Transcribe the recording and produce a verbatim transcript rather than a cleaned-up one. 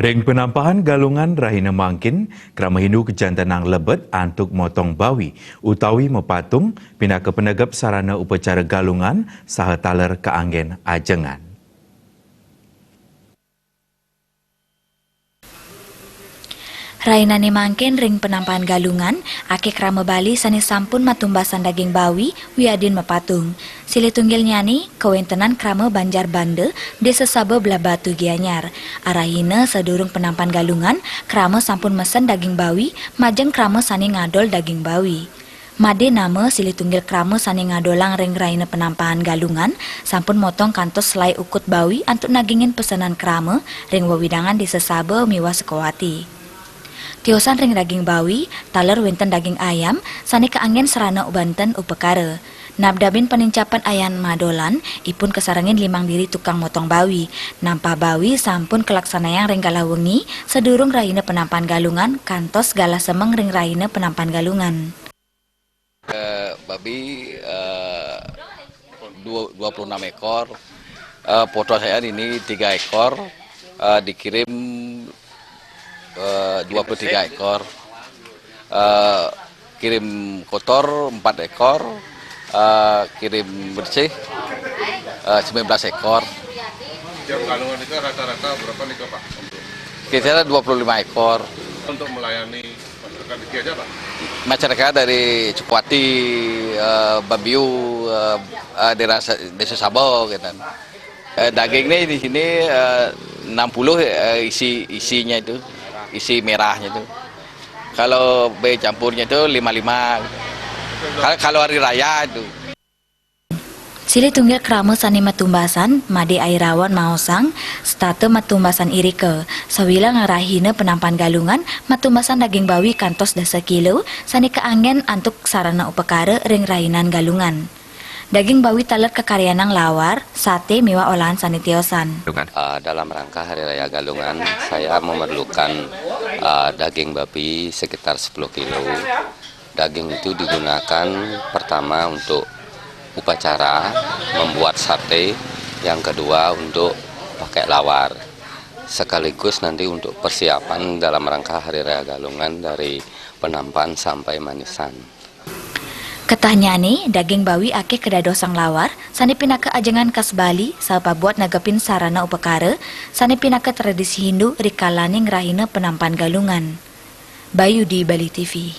Ring penampahan Galungan rahina mangkin, krama Hindu kajantenang lebet antuk motong bawi utawi mapatung pinaka panegep sarana upacara Galungan saha taler kaanggen ajengan. Rahinane mangkin ring penampahan Galungan, akeh krama Bali sane sampun matumbasan daging bawi wiadin mapatung. Silih tunggilnyane, kawentenan krama Banjar Banda, Desa Saba Blahbatuh Gianyar. Arahina sadurung penampahan Galungan, krama sampun mesen daging bawi, majeng krama sane ngadol daging bawi. Made nama silih tunggil krama sane ngadolang ring rahina penampahan Galungan, sampun motong kantos selae ukut bawi antuk nagingin pesenan krama ring wewidangan Desa Saba miwah Sukawati. Tiosan ring daging bawi, taler wenten daging ayam, sane kaanggen sarana banten upakara. Nabdabin panincapan ayan madolan, ipun kasarengin limang diri tukang motong bawi. Nampah bawi sampun kalaksanayang ring galah wengi, sadurung rahina penampahan Galungan, kantos galah semeng ring rahina penampahan Galungan. Eh, babi, eh, dua-, dua puluh enam ekor. Eh, potong saya ini tiga ekor, eh, dikirim, eh, dua puluh tiga ekor. Eh, kirim kotor empat ekor, eh, kirim bersih, eh, sembilan belas ekor. Tiap Galungan itu rata-rata berapa nih, Pak? Kira-kira dua puluh lima ekor. Untuk melayani masyarakat di sini aja, Pak? Masyarakat dari Sukawati, eh, Bambiu, eh, eh, daerah Sa-, Desa Saba gitu. Eh, daging nih di sini, eh, enam puluh, eh, isi, isinya itu, isi merahnya itu. Kalau bercampurnya itu lima lima. Kalau, kalau hari raya itu. Silih tunggil krama sane matumbasan, Made Airawan maosang, setata matumbasan irika. Sawilang rahina penampahan Galungan, matumbasan daging bawi kantos dasa kilo, sane kaanggen antuk sarana upakara ring rahinan Galungan. Daging bawi taler kakaryanang lawar, sate miwah olahan sane tiosan. Ah, dalam rangka Hari Raya Galungan, saya memerlukan, ah, daging babi sekitar sepuluh kilo. Daging itu digunakan pertama untuk upacara, membuat sate, yang kedua untuk pakai lawar, sekaligus nanti untuk persiapan dalam rangka Hari Raya Galungan dari penampahan sampai manisan. Ketahnyane, daging bawi akeh kadadosang lawar, sane pinaka ajengan khas Bali, saha pabuat negepin sarana upakara, sane pinaka tradisi Hindu rikalaning rahina penampahan Galungan. Bayu di Bali T V.